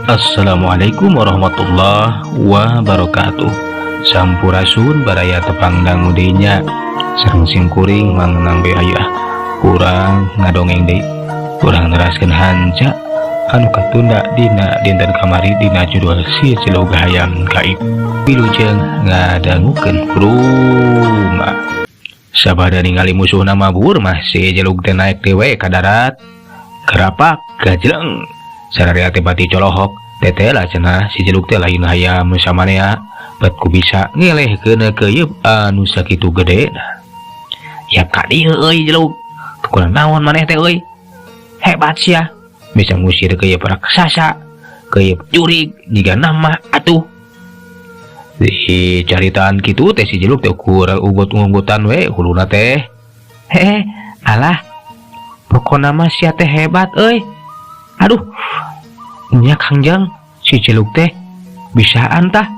Assalamualaikum warahmatullahi wabarakatuh. Sampurasun, baraya tepang dangu deui nya sareng simkuring Mang Nang be. Aya kurang ngadongeng deui, kurang neraskeun hanca anu katunda dina dinten kamari dina judul Si Jelug Hayam Gaib. Wilujeng ngadangukeun. Rumah sabada ningali musuhna mabur mah, si jelug teh naik dewe ka darat, gerapak gajleng, sararea teh bati colohok. Tetela cenah si jelug teh lain hayam samanea, bet ku bisa ngelehkeun keuyeup anu sakitu gedena. Ya ka dieu euy, jelug, kurang naon maneh teh euy? Hebat sia, bisa ngusir keuyeup raksasa, keuyeup jurig jiga nama atuh. Di caritaan kitu teh si jelug teh ukur ugut-ugutan we huluna teh. Hehe, alah, pokona mah sia teh hebat euy. Aduh nya, Kangjeng, si jelug teh bisaan tah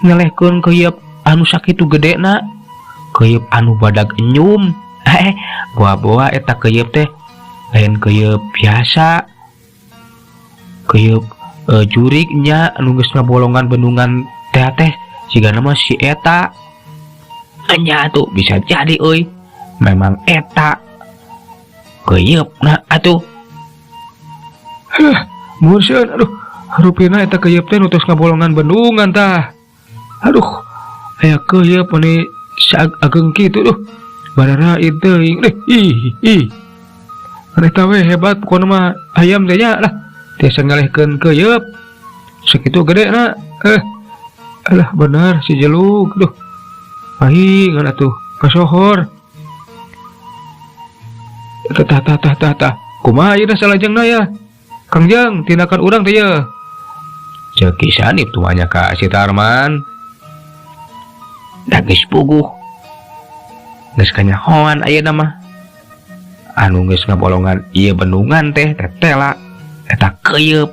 ngelehkeun keuyeup anu sakitu gedena, keuyeup anu badag enyum. Eh, boa-boa eta keuyeup teh lain keuyeup biasa, keuyeup jurig nya, anu geus ngabolongan bendungan teh teh jigana mah si eta nya tuh. Bisa jadi euy, memang eta keuyeup nah atuh. Huh, murseun, aduh, rupina eta keuyeup teh nu tos ngabolongan bendungan tah. Aduh, aya keuyeup meni ageng kitu, duh. Bararaid teuing deh. Ih, ih. Eta we hebat pokona mah hayam teh nya lah. Tiasa ngalehkeun keuyeup sakitu gedena. Eh. Alah, bener si jelug, duh. Pahingan atuh kasohor. Tah tah tah tah tah. Kumaha ayeuna salajengna ya? Kang Jang, tindakan urang teh ya. Ceuk Ki Sanip tumanya ka si Tarman. Da geus puguh, geus kanyahoan ayeuna mah anu geus ngabolongan ieu bendungan teh tetela eta keuyeup.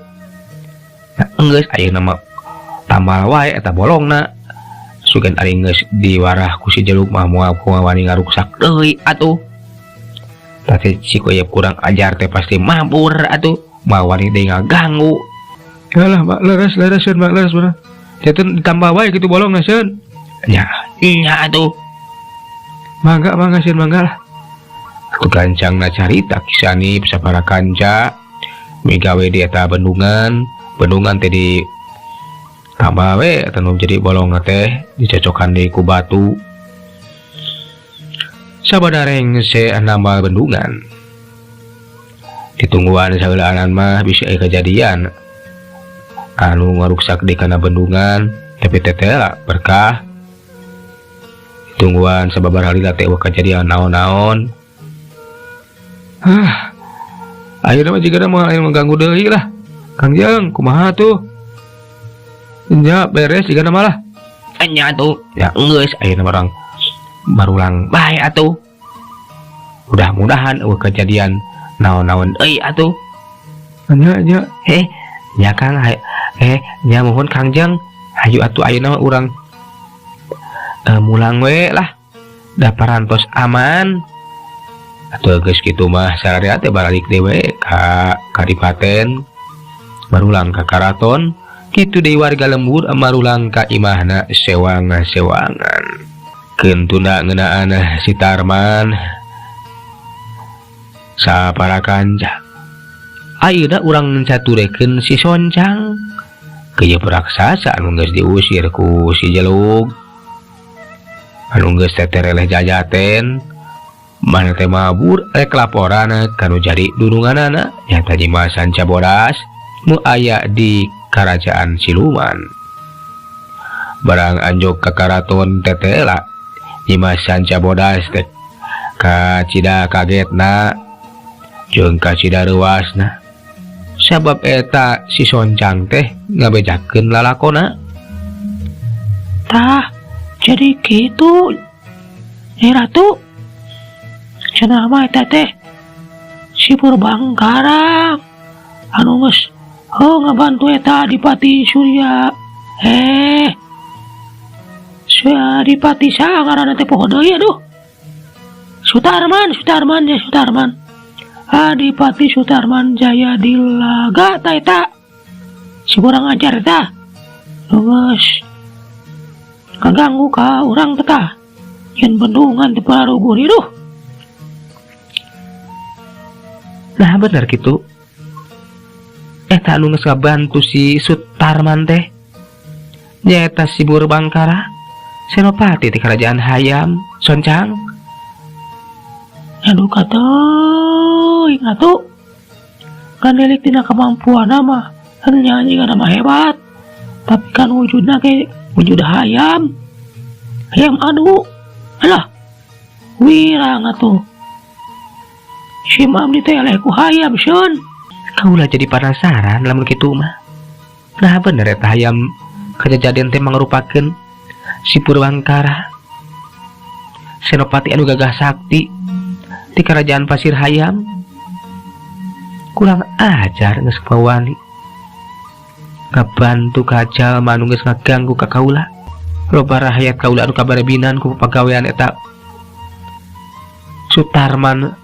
Nah, enggeus, ayeuna mah tambal wae eta bolongna. Sugan ari geus diwarah ku si jelug mah moal kumaha wani ngaruksak deui atuh. Tapi si keuyeup kurang ajar teh pasti mabur atuh, moal wani deui ngaganggu. Yalah, Mak, leres leres seun, Mak, leres bener. Teh ditambah wae kitu bolongna seun. Nya nya atuh. Mangga, mangga seun, mangga lah. Atuh gancangna carita, Ki Sanip sapara kanca migawe di eta bendungan. Bendungan teh di tambah we eta nu jadi bolongna teh dicocokan deui ku batu. Sabada rengse nambal bendungan, ditungguan saheulaanan mah bisa aya kejadian anu ngaruksak di kana bendungan, tapi tetela berkah ditungguan sababaraha lila teh euweuh kejadian naon-naon. Hah. Ayeuna mah jigana moal aya mengganggu deui lah. Kang Jang, kumaha tuh? Nya beres jigana mah lah. Nya tuh ya, geus, ayeuna mah urang barulang bae atuh. Mudah-mudahan euweuh kejadian naon-naon euy atuh. Nya nya. Eh nya, Kang, eh nya, mohon Kang Jang, hayu atuh ayeuna mah urang mulang we lah, da parantos aman atuh. Geus kitu mah sararea teh balik deui we ka kadipaten, marulang ka karaton. Kitu deui warga lembur marulang ka imahna sewang-sewangan. Keun tunda ngeunaan si Tarman sapara kanca. Ayeuna urang caturekeun si Soncang, keuyeup raksasa anu geus diusir ku si jelug, anu geus tetereleh jajaten mana teh mabur rek laporan kanu jadi dununganana, nyata Nyimas Sanca Bodas nu aya di kerajaan siluman. Barang anjog ka karaton, tetela Nyimas Sanca Bodas teh kacida kagetna jeung kacida reuasna, sabab eta si Soncang teh ngabejakeun lalakona. Tah, jadi gitu. Eh, Ratu, cenah mah eta teh si Purbangkarang anu geus, oh, ngabantu eta Adipati Surya, eh, si Adipati saha ngaranna teh, poho deui, aduh. Sutarman, Sutarman ya, Sutarman, Adipati Sutarman Jaya Dilaga ta eta. Si kurang ajar tah. Nu geus kaganggu ka urang teh tah. Yen bendungan teu pararuguh duh. Nah bener gitu. Eta anu geus ngabantu si Sutarman teh. Nyaeta si Purbangkara, senopati ti kerajaan Hayam, Soncang. Nya duka teuing atuh. Kanelik tina kemampuanna mah nya jigana mah hebat. Tapi kan wujudna ge wujud hayam. Hayam anu. Alah. Wirang atuh. Si abdi teh eleh ku hayam seun. Kaula jadi penasaran lamun kitu mah. Nah bener eta hayam kejadian teh mangrupakeun si Purbangkara. Senopati anu gagah sakti di kerajaan Pasir Hayam. Kurang ajar geus kawani. Ngabantu ka jalma anu geus ngaganggu ka kaula. Loba rahayat kaula anu kabarebinan ku pagawean eta Sutarman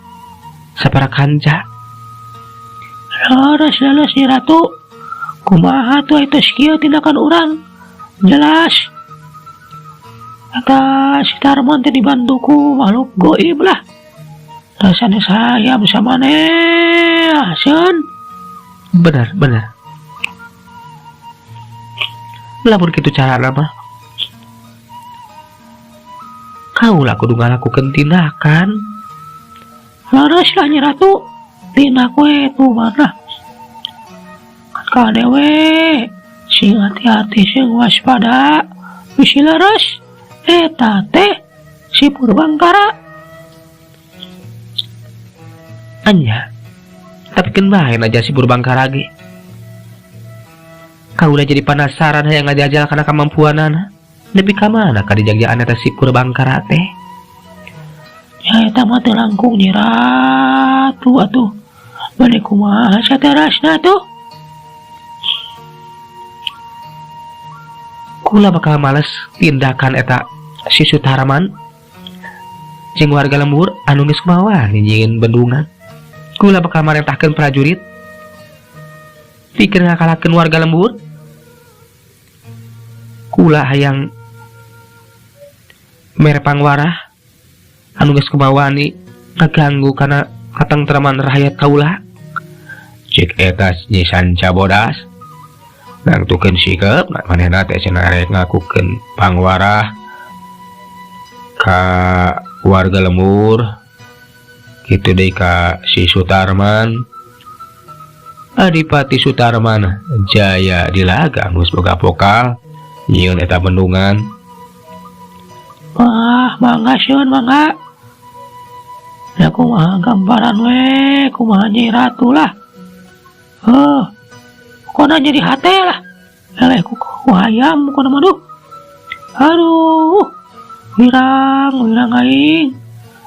sapara kanca. Leres leres Nyi Ratu. Kumaha tuh itu kieu tindakan urang? Jelas. Eta si Tarman teh dibantu ku makhluk goib lah. Rasanya saya bisa maneh, seun. Bener, bener. Lamun kitu carana mah. Kaula kudu ngalakukeun tindakan. Leres lah Nyi Ratu. Tindak we tuh mana. Kade we. Sing hati-hati sing waspada. Bisi leres. Eta teh si Purbangkara. Anya. Tapi keun bae aja si Purbangkara ge. Kaula jadi penasaran hayang ngajajal kana kamampuanana. Nepi ka mana ka dijagjaan eta si Purbangkara teh? Ya eta mah teu langkung Nyi Ratu atuh. Bade kumaha saterasna tuh? Kula bakal males tindakan eta si Sutarman jeung warga lembur anu geus mawa nyieun bendungan. Kula bakal marentahkeun prajurit pikeun ngakalahkeun warga lembur. Kula hayang mere pangwarah anu geus kumawani ngaganggu kana katengtreman rahayat kaula. Cek eta Nyi Sanca Bodas nangtukeun sikep manehna teh cenah rek ngakukeun pangwarah ka warga lembur kitu deui ka si Sutarman. Adipati Sutarman Jaya Dilaga geus boga pokal nyieun eta bendungan. Wah, mangga sieun mangga. Ya kumaha gambaran we, kumaha Nyi Ratu lah. Heuh. Pokona nyeri hate lah. Eleh ku hayam pokona mah duh. Aduh. Wirang, wirang aing.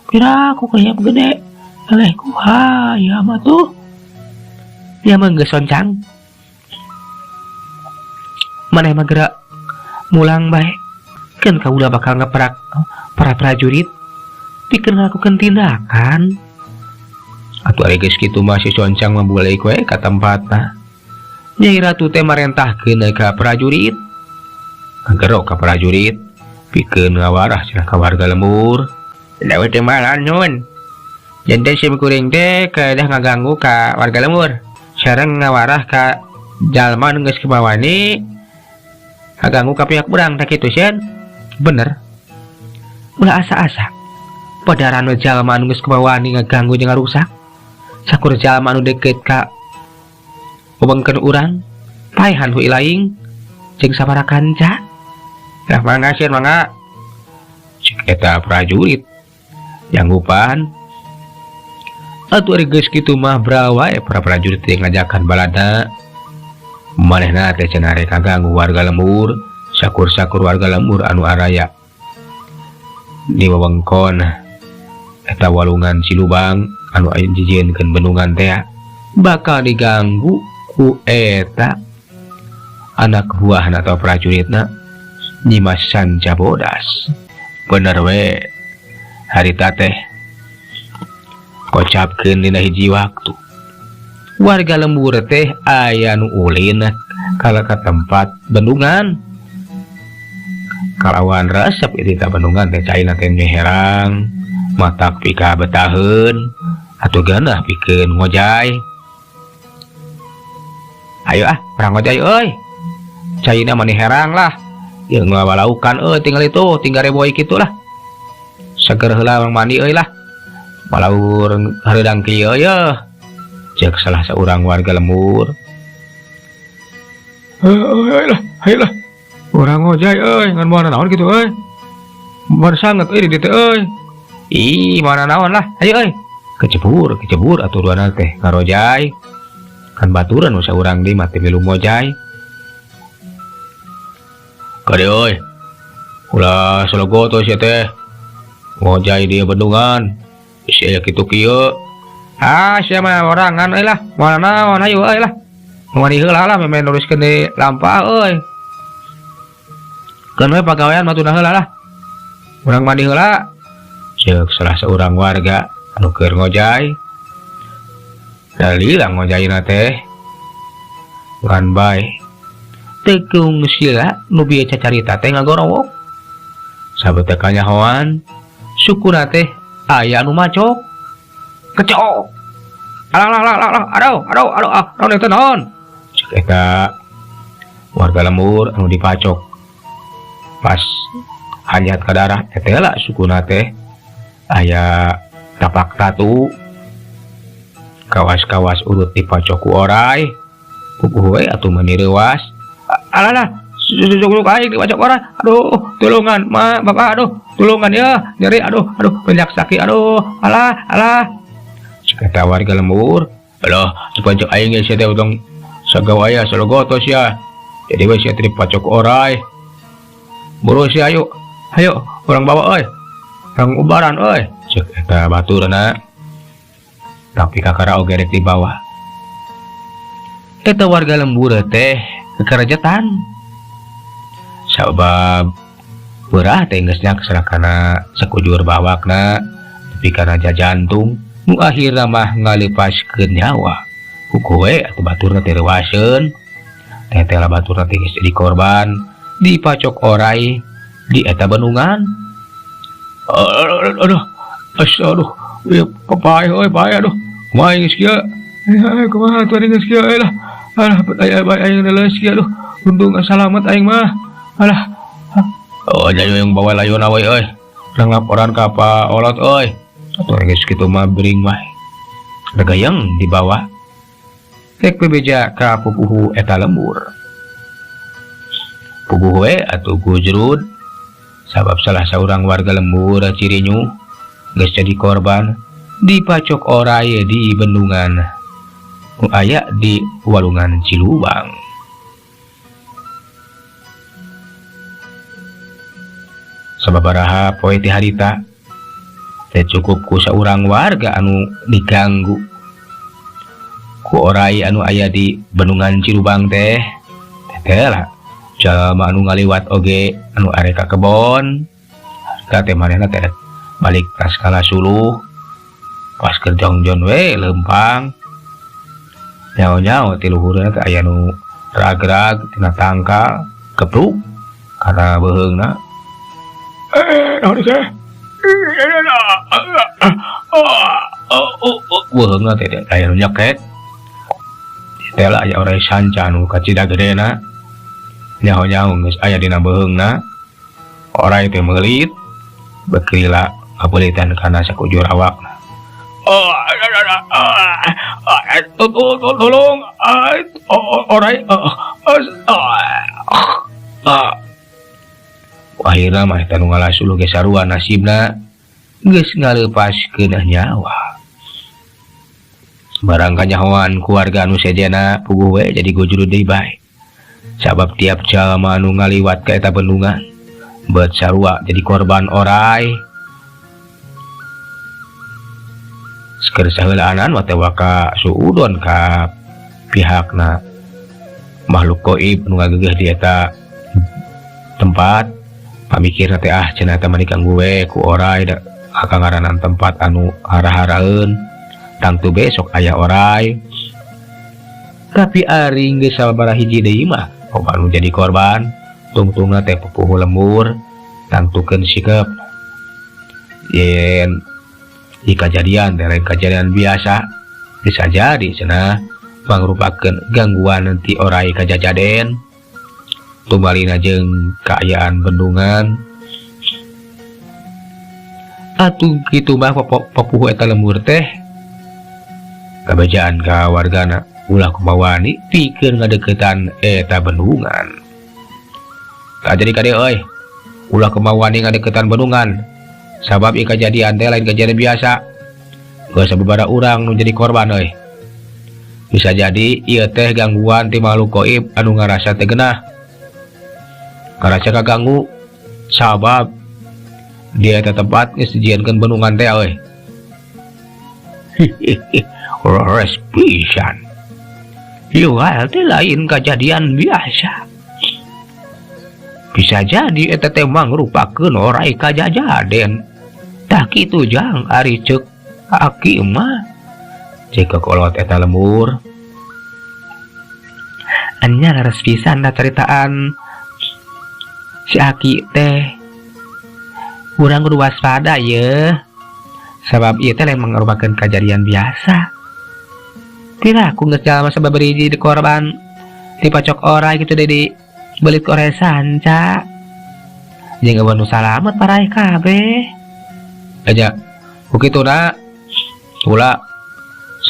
Pira ku hayam gede. Eleh ku hayam atuh. Ya mah geus Soncang. Maneh mah geura mulang bae. Kan kaula bakal ngeprak para prajurit pikeun ngalakukeun tindakan. Atuh ari geus kitu mah si Soncang mah balik we ka tempatna. Nyai Ratu teh marentahkeun ka prajurit. Ngagerok ka prajurit pikeun ngawarah cenah ka warga lembur. Da teh mah nuhun. Janten sim kuring teh kedah ngaganggu ka warga lembur. Sareng ngawarah ka jalma nu geus kebawani ngaganggu ka pihak urang tah kitu sieun. Bener. Ulah asa-asa. Padaran we jalma anu geus kebawani ngaganggu jeung ngarusak. Sakur jalma anu deukeut ka wewengkeun urang, paehan ku ilaing jeung sabaraha kanca. Lah mangga sieun mangga. Cek eta prajurit nyanggupan. Atuh ari geus kitu mah brawa para prajurit teh ngajakan balada. Manehna teh cenah rek ngaganggu warga lembur, sakur-sakur warga lembur anu araya di wewengkon eta walungan Cilubang anu aya dijieunkeun bendungan teh bakal diganggu ku eta anak buahna atau prajuritna Nyimas Sanca Bodas. Bener we harita teh kocapkeun dina hiji waktu. Warga lembur teh aya nu ulin kala ka tempat bendungan. Kalawan resep itu ta bendungan teh caina teh herang, matak pika betaheun atuh geunah pikeun ngojay. Ayo ah, urang ngojay euy. Caina mani herang lah. Jeung ngawalaukan euy tinggal itu, tinggal reboy kitu lah. Seger heula urang mandi euy lah. Malaur hareudang kieu ye. Cek salah seorang warga lembur. Ayo lah, ayo lah. Urang ngojay euy, ngan moal naon kitu euy. Moal sanget euy di dieu teh euy. Ih, mana naon lah, ayo euy. Kecebur, kecebur atuh duana teh ngarojay. Kan baturan nu saurang deui mah teh milu ngojay. Kade euy. Ulah sologo atuh sia teh. Ngojay di bendungan. Bisi aya kitu kieu. Ah, sia mah orangan euy lah. Moal naon ayo euy lah. Mandi heula lah memeh neruskeun deui lampah euy. Keun we pagawean mah tunda heula lah. Urang mandi heula. Ceuk salah seorang warga anu keur ngojay. Dalila ngojayna teh. Ngan bae. Teu keung sila nu bieu cacarita teh ngagorowok. Sabet teh kanyahoan, sukuna teh aya anu macok. Kecok. Alah alah alah alah, aduh aduh aduh, ah, naon eta naon? Cek eta warga lembur anu dipacok. Pas hanyat ka darah eta lah sukuna teh aya tapak tatu. Kawas-kawas urut dipacok ku orai. Puguh we atuh meuni reuas. Alah lah, sujuk aing dipacok orai. Aduh, tulungan ma, bapak, aduh, tulungan ya, nyeri, aduh, aduh, banyak sakit, aduh, alah, alah. Cek eta warga lembur, alah, dipacok aing ge sia teh utang sagawaya salogoto sia. Jadi we sia teh dipacok orai. Buru sia ayo, ayo, urang bawa euy. Urang ubaran euy. Cek eta baturna. Tapi kakara oge rek dibawa. Eta warga lembur teh kekerejetan. Sabab beurah teh geus nyaksra kana sakujur bawakna nepi kana jajantung nu akhirna mah ngaleupaskeun nyawa. Hukuh we atuh baturna teh reuaseun. Teh teh lah baturna teh geus jadi korban dipacok orai di eta bendungan. Aduh, aduh, ieu papaeh euy, paeh aduh. Kumaha geus kieu? Kumaha atuh geus kieu euy lah. Alah, aya aing leuleus kieu aduh. Untung salamet aing mah. Alah. Oh, jadi yang bawa layuna we euy. Urang laporan ka Pak Olot euy. Atuh geus kitu mah bering mah. Regayeng dibawa. Rek bebeja ka pupuhu eta lembur. Puguh we atuh gujrud. Sabab salah saurang warga lembur Cirinyu geus jadi korban dipacok orai di bendungan nu aya di Walungan Cilubang. Sababaraha poe ti harita teh cukup ku saurang warga anu diganggu ku orai anu aya di bendungan Cilubang teh. Teh lah jalma anu ngaliwat oge anu arek ka kebon. Harita teh manehna teh balik tas kala suluh pas keur jongjon we leumpang. Nyaho-nyaho ti luhurna teh aya nu rag-rag tina tangkal kepruk kana beuheungna. Naon teh? Beuheungna teh aya nu nyekek. Teh lah aya orai sanca anu kacida gedena. Nyaho-nyaho geus aya dina beuheungna. Orai teh meulit beuki lila ngabeulitan kana sakujur awakna. Tolong, orai. Akhirna mah eta nu ngalasuluh ge sarua nasibna geus ngaleupaskeun nyawa. Barang kanyahoan keluarga anu sejena puguh we jadi gujrud deui bae. Sabab tiap jalma anu ngaliwat ka eta bendungan beut sarua jadi korban orai. Keur saheulaanan mah teh waka suudon ka pihakna makhluk goib nu ngagegeh di eta tempat. Pamikirna teh ah cenah eta mah diganggu we ku orai da kakangaranan tempat anu hara-haraeun. Tangtu besok aya orai. Tapi ari geus sababaraha hiji deui mah loba nu jadi korban, tungtungna teh pupuhu lembur tangtukeun sikep yen di kajadian teh lain kajadian biasa, bisa jadi cenah mangrupakeun gangguan ti orai kajajaden tumbalina jeung kaayaan bendungan. Atuh kitu mah papuhu eta lembur teh kabejaan ka wargana ulah kumawani pikeun ngadeukeutan eta bendungan. Tah jadi kade euy, ulah kumawani ngadeukeutan bendungan, sabab ieu kajadian teh lain kajadian biasa. Geus sababaraha urang nu jadi korban euy. Bisa jadi ieu teh gangguan ti makhluk gaib anu ngarasa teu genah, ngarasa kaganggu sabab dia eta tempat geus dijieunkeun bendungan teh euy. Leres pisan. Ieu teh lain kajadian biasa. Bisa jadi eta teh mangrupakeun orai kajajaden. Tah kitu jang ari ceuk aki mah. Ceuk kolot eta lembur. Enya leres pisan da caritaan si aki teh. Urang kudu waspada ye. Sabab ieu teh lain mangrupakeun kajadian biasa. Piraku geus jalma sababaraha hiji di korban dipacok orai kitu deui dibelit ku orai sanca. Jeung eueuh nu salamet paraeh kabeh. Aja ku kituna ulah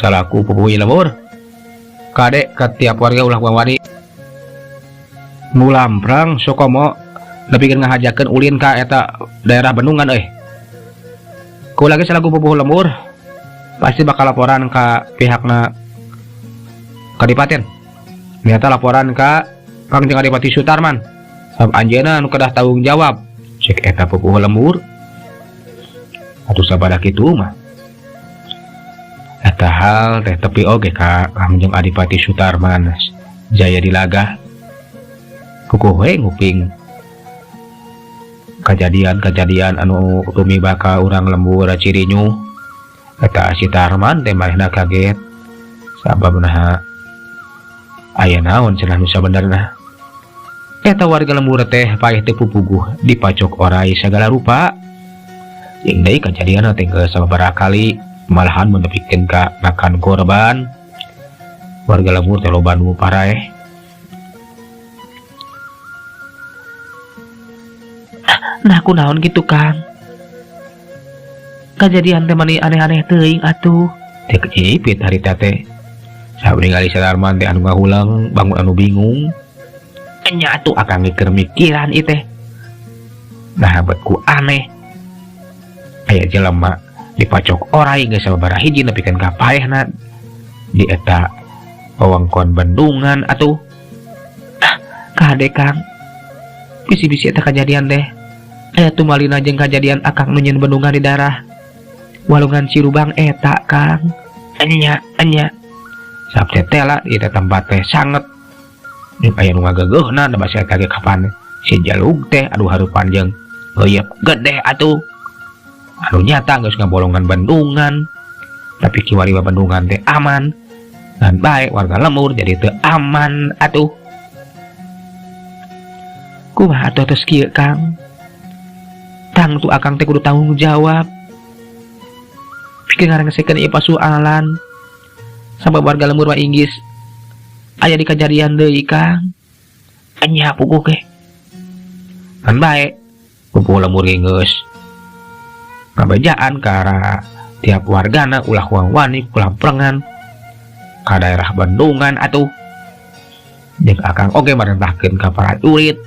salaku pupuhu lembur. Kade ka tiap warga ulah wani ngulamprang sokomo nepikeun ngahajakeun ulin ka eta daerah bendungan euy. Ku lagi salaku pupuhu lembur pasti bakal laporan ka pihakna kadipaten. Nyata laporan ka Kangjeng Adipati Sutarman. Sabab anjeunna nu kedah tanggung jawab. Cek eta pupuhu lembur. Atuh sabada kitu mah. Eta hal teh tepi oge ka Kangjeng Adipati Sutarman Jaya Dilaga. Kukuh we nguping kajadian-kajadian anu tumiba ka urang lembur Cirinyu. Eta si Tarman teh manehna kaget. Sabab naha aya naon cenah nu sabenerna. Eta warga lembur teh paeh teu pupuguh dipacok orai sagala rupa. Jeung deui kajadian teh geus sababaraha kali malahan menepikeun ka makan korban. Warga lembur teh loba nu paraeh. Nah kunaon kitu Kang? Kajadian teh mani aneh-aneh teuing atuh. Teh kecipit harita teh. Saha ningali si Tarman teh anu ngahulang bangun anu bingung. Enya atuh akang ge keur mikiran ieu teh. Nah bet ku aneh. Aya jelema dipacok orai geus sababaraha hiji nepikeun ka paehna di eta wewengkon bendungan atuh. Ah, kade Kang. Bisi-bisi eta kajadian teh. Aya tumalina jeung kajadian akang nu nyieun bendungan di daerah Walungan Cirubang eta Kang. Enya, enya. Sab teh teh lah, ieu teh tempat teh sanget. Jeung aya nu ngageugeuna da basa eta ge kapan si jalug teh aduh hareupan jeung geuyeub gede atuh. Anu nyata geus ngabolongan bendungan. Tapi kiwari mah bendungan teh aman. Dan bae warga lembur jadi teu aman atuh. Kumaha atuh tos kieu Kang? Tang tu akang teh kudu tanggung jawab. Pikeun ngarengesekeun ieu pasualan. Sabab warga lembur mah inggis aya di kajadian deui Kang. Enya puguh ge. Kan bae puguh lembur ge geus ngabejaan ka arah tiap wargana ulah wani kulamprengan ka daerah bendungan atuh. Jeung akang oge marentahkeun ka prajurit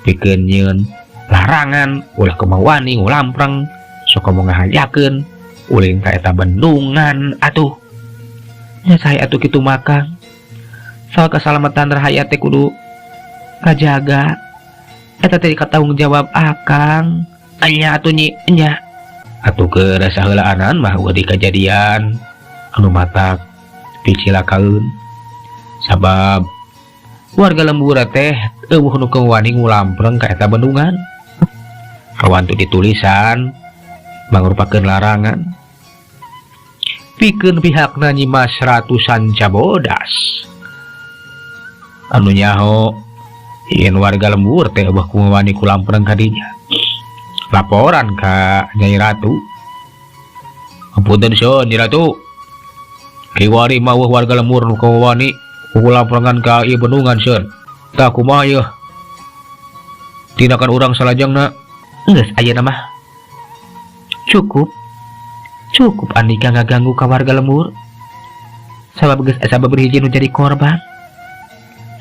pikeun nyieun larangan ulah kumawani ngulampreng sok komo ngahajakeun ulin ka eta bendungan atuh. Nya sae atuh kitu mah Kang. Soal keselamatan rahayat teh kudu kajaga. Eta teh tanggung jawab akang. Enya atuh nyi, enya. Atuh keur saheulaanan mah eueuh di kajadian anu matak picilakaeun. Sabab warga lembur teh eueuh nu wani ngulampreng ka eta bendungan. Kawantu ditulisan mangrupakeun larangan. Pikeun pihakna Nyimas Ratu Sanca Bodas. Anu nyaho yen warga lembur teh eueuh kumaha ku lampreng ka dinya. Laporan ka Nyai Ratu. Apunten sieun Nyai Ratu. Kiwari mah eueuh warga lembur nu kawani ku lamprengan ka ieu bendungan sieun. Tah kumaha yeuh? Tindakan urang salajengna geus ayeuna mah. Cukup. Cukup andika ngaganggu ka warga lembur. Sabab geus asa hiji nu jadi korban.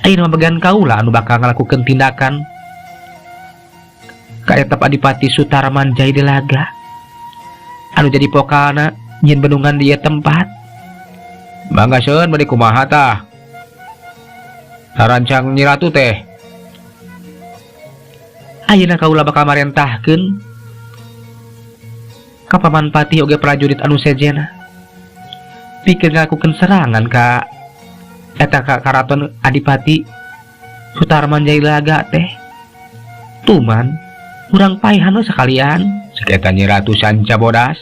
Ayeuna mah bagian kaula anu bakal ngalakukeun tindakan ka eta Adipati Sutarman Jayadilaga. Anu jadi pokalna nyieun bendungan di ieu tempat. Mangga sieun bade kumaha tah? Sarancang Nyi Ratu teh. Ayeuna kaula bakal marentahkeun ka Paman Patih oge prajurit anu sejena. Pikeun ngalakukeun serangan ka eta ka karaton Adipati Sutarman Jayadilaga teh. Tuman urang paehan we sakalian. Cek eta Nyi Ratu sanca bodas.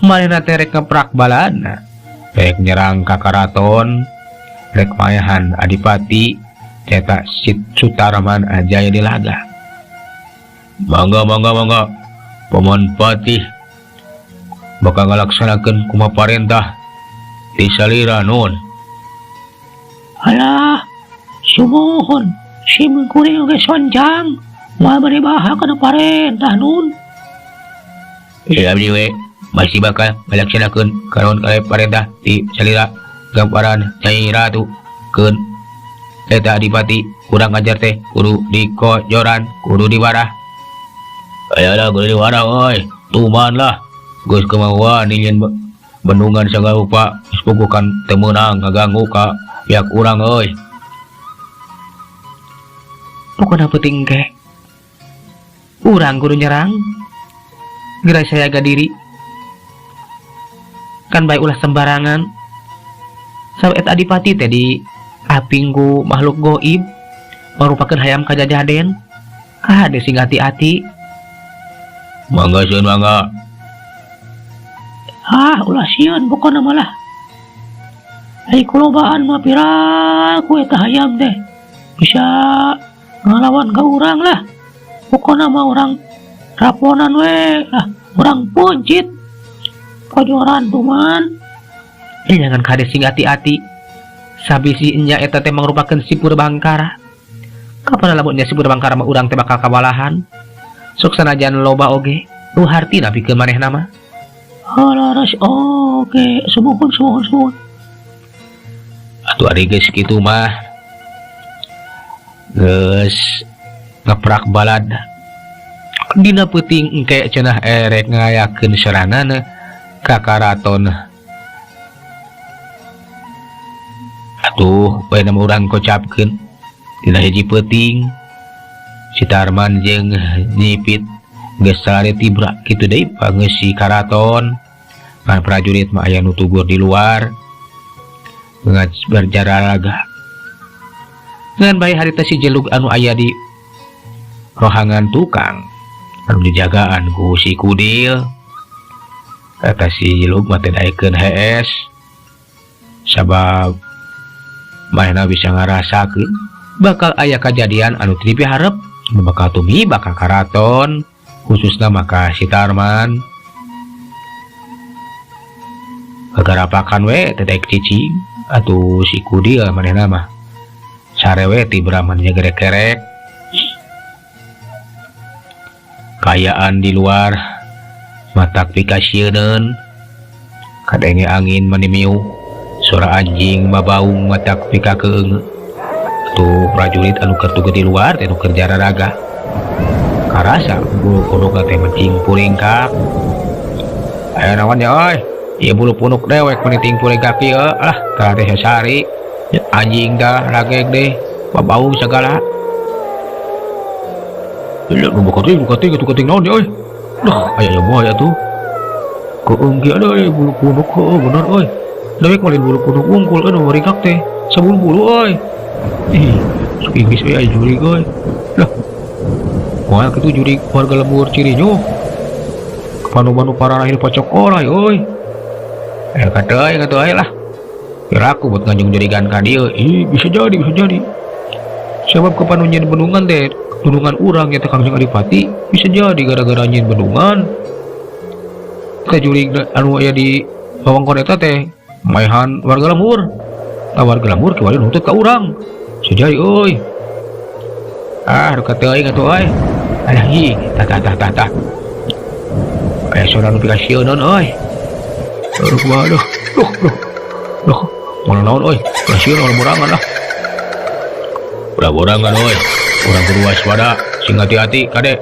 Manehna teh rek ngeprak balana. Rek nyerang ka karaton, rek maehan Adipati eta Sutarman Jayadilaga. Mangga mangga mangga Paman Patih bakal ngalaksanakeun kumaha parentah ti salira nun. Alah, sumuhun sim kuring oge sonjang moal bade baha kana parentah nun. Iya abdi we masih bakal ngalaksanakeun karon kale parentah ti salira gamparan Nyai Ratu keun eta Adipati kurang ajar teh kudu dikojoran kudu diwarah. Ayalah kudu diwarah euy, tuman lah. Geus kemauan nyieun bendungan sagala rupa geus puguh kan teu meunang ngaganggu ka pihak urang euy. Pokona peuting ge urang kudu nyerang geura sayaga diri. Kan bae ulah sembarangan. Sabab eta Adipati teh di aping ku makhluk goib marupakeun hayam kajajaden. Kade sing hati-hati. Mangga sieun mangga. Ah, ulah sieun pokona malah. Ai kulobaan mah piraku eta hayam teh. Bisa ngalawan ka urang lah. Pokona mah urang raponan we lah, urang puncit. Kojoran tuman. Jangan kade sing hati-hati. Sabisi nya eta teh mangrupakeun si Purbangkara. Kapan lamun nya si Purbangkara mah urang teh bakal kawalahan. Sok sanajan loba oge, nu hartina pikeun manehna mah. Halaras oge, sumuhun sumuhun sumuhun. Atuh ari geus kitu mah. Geus ngeprak balad. Dina peuting engke cenah erek ngayakeun serangan ka karaton. Atuh bae nama urang kocapkeun dina hiji peuting si Tarman jeung Nyipit geus sare tibra kitu deui pangeusi karaton. Kan prajurit mah aya nu tugur di luar ngan berjararaga. Ngan bae harita si Jelug anu aya di rohangan tukang anu dijagaan ku si Kudil. Eta si Jelug mah teh daekeun hees sabab manehna bisa ngarasakeun bakal aya kajadian anu teu dipiharep nu bakal tumiba ka karaton khususna maka si Tarman. Kagarapakan we teh daek cicing atuh si Kudil manehna mah sarewe ti Brahman gerek-gerek. Kayaan di luar matak pikasieun kadenge angin manimiu suara anjing mabaung matak pikakeung. Tuh prajurit anu keur tuge di luar teh nu keur jararaga karasa bulu punuk teh mencing puringkak. Aya naon ya euy? Ieu bulu punuk dewek meni ting puringkak ieu lah tah teh sasari anjing tah rageg deh babaung segala. Ieu nu buka teh buka teh kitu keting naon ya euy? Duh, aya aya bae atuh. Keung ge ada euy bulu punuk heueuh bener euy. Dewek mah lain bulu punuk wungkul euy nu ringkak teh sabulu bulu euy. Ih, sok Inggris euy aya jurig euy. Lah. Moal kitu jurig warga lembur Cirinyo. Panu-panu pararahil pocok orai euy. Kateuy katuh lah. Piraku buat nganjung jurigan ka dieu. Ih, bisa jadi, bisa jadi. Sebab kapan nu nyieun bendungan teh bendungan urang ya teh Kangjeng Adipati, bisa jadi gara-gara nyieun bendungan. Teh jurig anu aya di wewengkon eta teh maehan warga lembur. Nah, warga lembur kiwari nuntut ka urang. Bisa jadi euy. Ah, duka teuing atuh euy. Alah ih, tah tah tah tah tah. Aya sora nu pikasieun euy. Aduh, kumaha duh. Duh, duh. Duh, moal naon euy. Kasieun ulah borangan lah. Ulah borangan euy. Urang kudu waspada, sing hati-hati kade.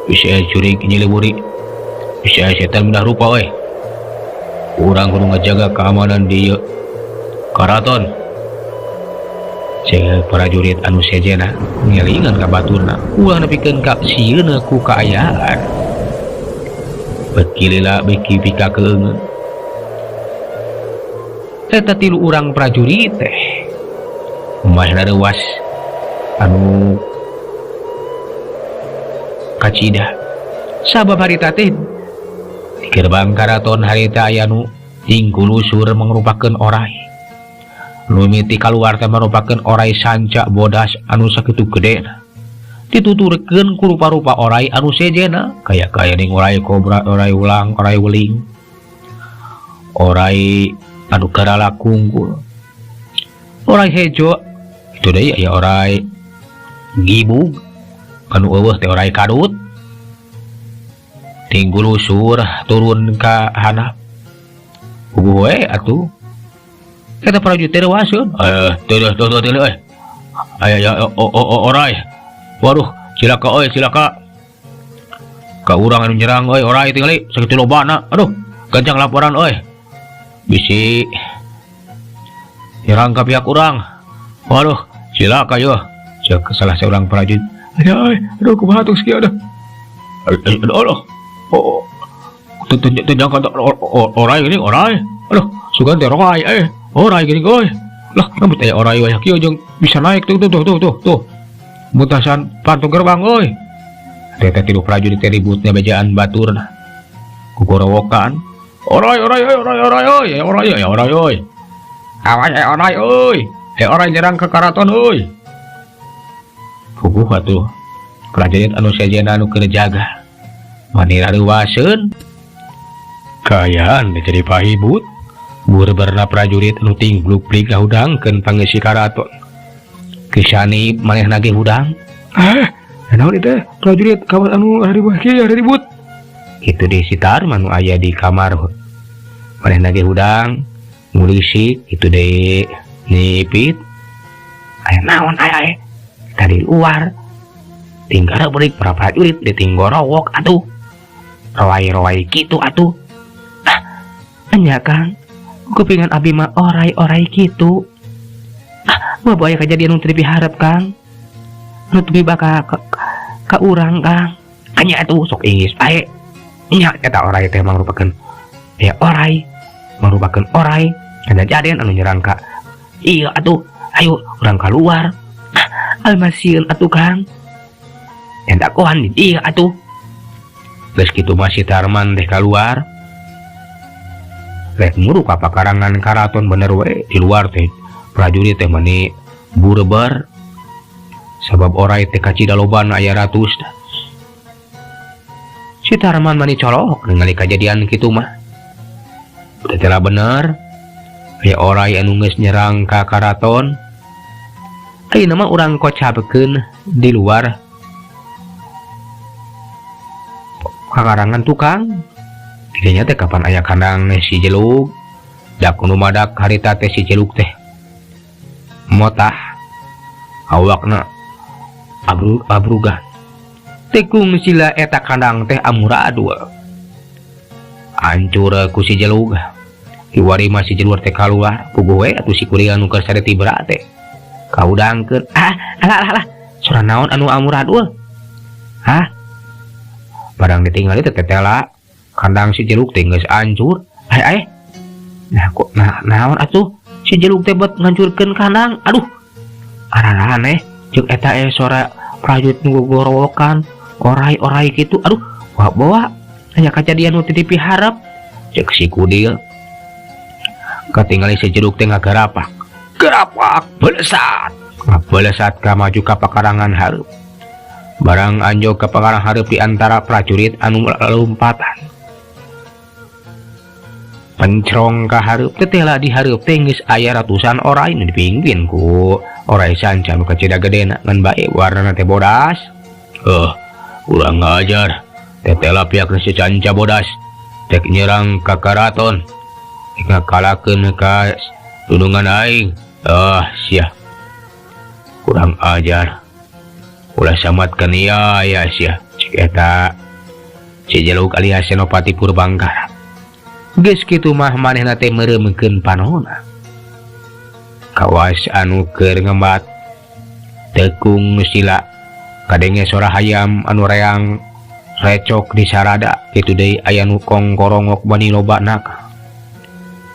Bisa aya jurig nyiliburi. Bisa aya setan pindah rupa euy. Urang kudu ngajaga keamanan di ieu karaton. Cek prajurit anu sejena ngelingan ka baturna, ulah nepikeun ka sieun ku kaayaan. Beki lila beki pika keungeun. Eta tilu urang prajurit teh manehna reuas anu kacida. Sabab harita teh di gerbang karaton harita aya nu tingkulusur mangrupakeun orai. Nu mimiti kaluar teh marupakeun orai sanca bodas anu sakitu gedena. Dituturkeun ku rupa-rupa orai anu sejena, kaya-kaya ning orai kobra, orai ulang, orai weling, orai anu garala kunggul, orai hejo, itu deui aya orai gibug, anu eueuh teh orai kadut. Tinggulusur turun ka handap. Puguh we atuh. Eta prajurit teh reuaseun. Teu teu teu teu euy. Aya ya orai. Waduh, cilaka euy, cilaka. Ka urang anu nyerang euy, orai tingali sakitu lobana. Aduh, gancang laporan euy. Bisi nyerang ka pihak urang. Waduh, cilaka yeuh. Cek salah seorang prajurit. Aduh, euy, aduh kumaha tuh kieu aduh. Aduh, aduh. Oh, teu teu teu jangka orai geuning orai. Aduh, sugan teh roai euy. Orai geuning euy. Lah, rambut aya orai wayah kieu jeung bisa naik tuh tuh tuh tuh tuh tuh. Mutasan pantu gerbang euy. Teh teh tilu prajurit teh ributnya bejaan baturna. Kugorowokan. Orai orai euy, orai orai euy, orai euy, orai euy. Awas aya orai euy. Aya orai nyerang ke karaton euy. Puguh atuh. Prajurit anu sejena anu keur jaga. Mani rareuwaseun. Kaayaan teh jadi pahibut. Burberna prajurit anu tinggluk-blik ngahudangkeun pangeusi karaton. Kisani manehna ge hudang. Naon ieu teh? Prajurit kawas anu ribut kieu ribut. Kitu di si Tarman nu aya di kamar. Manehna ge hudang, ngulisik kitu deui nyipit. Aya naon aya eh? Tadi luar. Tinggal beurik para prajurit ditinggorowok atuh. Roai-roai kitu atuh. Ah, nya Kang. Kupingan abi mah orai-orai kitu. Ah, bawa aya kejadian nu teu dipiharep Kang. Nu teu bakal ka urang Kang. Anya atuh sok ingis bae. Nya eta orai teh mangrupakeun ya orai, mangrupakeun orai kejadian anu nyerang ka. Iya atuh, ayo urang keluar. Ah, almasieun atuh Kang. Eta kohan di dieu atuh. Geus kitu mah si Tarman teh keluar. Rek muru ka pakarangan karaton bener we di luar teh prajurit teh meni bureber. Sabab orai teh kacida lobana aya ratus. Si Tarman mani colok ningali kajadian kitu mah. Udah telah bener. Aya orai anu geus nyerang ka karaton. Ayeuna mah urang kocapkeun di luar kakarangan tukang. Didinya teh kapan aya kandang si jeluk. Dak nu madak harita teh si jeluk teh motah awakna abrugan. Tekung sila eta kandang teh amuradul. Hancur ku si jeluk. Kiwari mah si jeluk teh kaluar. Puguh we atuh si kuring anu keur sare tibra teh. Kaudangkeun. Ah, alah alah alah. Sora naon anu amuradul? Hah? Barang ditinggali teh tetela. Kandang si jeluk teh geus hancur. Ai ai. Nah kok nah naon atuh si jeluk teh bet ngancurkeun kandang. Aduh. Araraneh jeung eta sora prajurit nu gogorowokan, orai-orai kitu. Aduh, bawa aya kajadian nu teu dipiharep. Ceuk si Kudil. Katingali si jeruk teh ngagarapak. Gerapak belesat. Belesat ka maju ka pakarangan hareup. Barang anjog ka pakarangan hareup di antara prajurit anu lompatan. Pencrong ka hareup teteh di hareup teh geus aya ratusan orai nu dipimpin ku orai sanca nu kacida gedena ngan bae warnana teh bodas. Kurang ngajar. Tetela pihak si Canca Bodas tek nyerang ka karaton. Tek ngakalakeun ka dunungan aing. Ah, sia. Kurang ajar. Ulah samatkeun ieu ya sia. Cik eta si Jeluk alias Senopati Purbangkara. Geus kitu mah manehna teh meureumkeun panona. Kawas anu keur ngembat tekung sila kadenge sora hayam anu reang recok di sarada kitu deui aya nu kongkorongok bani loba nakal.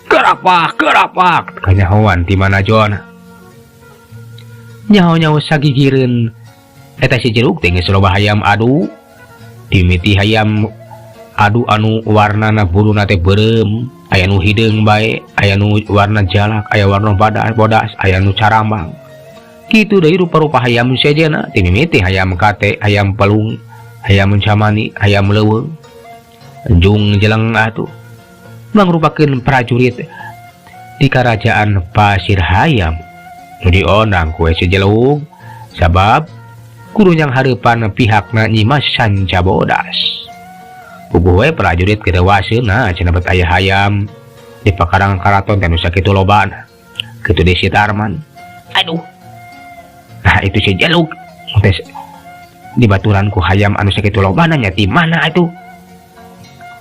Gerapak gerapak kanyahoan ti mana jona. Nyaho-nyaho sagigireun eta si Jeluk teh geus loba hayam adu dimiti hayam adu anu warnana buruna teh beureum, aya nu hideung bae, aya nu warna jalak, aya warna bodas, aya nu carambang. Kitu deui rupa-rupa hayam sejenna timimiti hayam kate, hayam pelung, hayam camani, hayam leuweung. Jung jeleng atuh mangrupakeun prajurit di kerajaan Pasir Hayam. Nu diondang ku si Jeluk sabab kudu yang hareupan pihakna Nyimas Sanca Bodas. Puguh we prajurit gedewaseun nah cenah bet aya hayam di pakarangan karaton teh nu sakitu lobana. Kitu deui si Tarman. Aduh. Nah itu si Jeluk teh dibaturan ku hayam anu sakitu lobana nya ti mana atuh?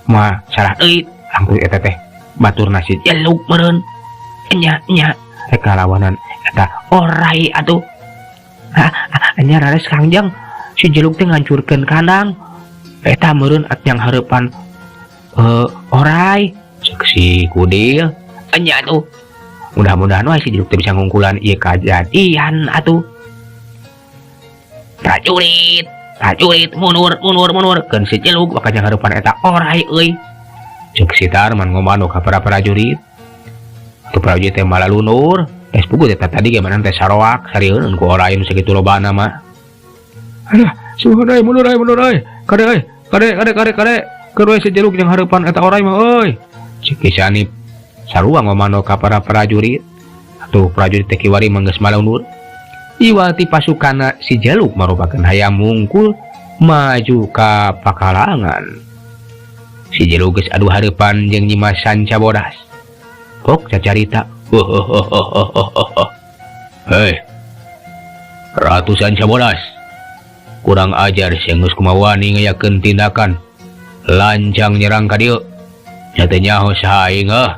Moal salah euy angkuh eta teh baturna si Jeluk meureun. Nya nya rek ngalawanan eta orai atuh. Hah, nya rares Kangjeng si Jeluk teh ngancurkeun kandang. Eta meureun at yang hareupan orai cek si Kudil. Nya atuh. Mudah-mudahan wae si Jeluk teh bisa ngungkulan ieu kajadian atuh. Prajurit, prajurit mundur mundur mundur keun si Jeluk bakal yang hareupan eta orai euy. Cek si Tarman ngomano ka para prajurit. Atuh prajurit teh malah lunur. Tes puguh teh tadi ge mana teh saroak sarieun ku orai nu sakitu lobana mah. Aduh, suhun euy mundur euy mundur euy. Kade euy, kade kade kade kade. Keur we si Jeluk jeung hareupan eta orai mah euy. Cek si Sanip sarua ngomano ka para prajurit. Atuh prajurit teh kiwari mah geus malunur. Iwati pasukanna si Jeluk marupakeun hayam mungkul maju ka pakalangan. Si Jeluk geus adu hareupan jeung Nyimas Sanca Bodas. Pok cacarita. Hei, Ratu Sanca Bodas. Kurang ajar sia geus kumaha wani ngayakeun tindakan lancang nyerang ka dieu. Nya teu nyaho saha aing heuh.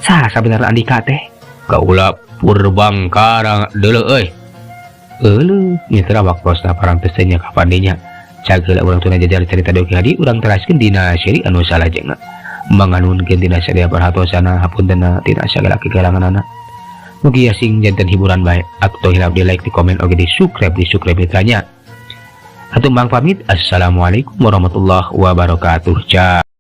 Saha sabenerna Andika teh? Kaula Purbangkara deuleu euy. Euleuh, nya teh waktosna parantos teh nya kapan deui nya. Cageula urang tuna jajar carita Doki Hadi urang teraskeun dina seri anu salajengna. Manganunkeun dina sadaya perhatosana hapuntenna tina sagala kekalanganana. Mugi sing janten hiburan bae. Atuh hilap di like, di komen, oge di subscribe, di subscribe ditanya. Atuh mang pamit. Assalamualaikum warahmatullahi wabarakatuh. Ciao.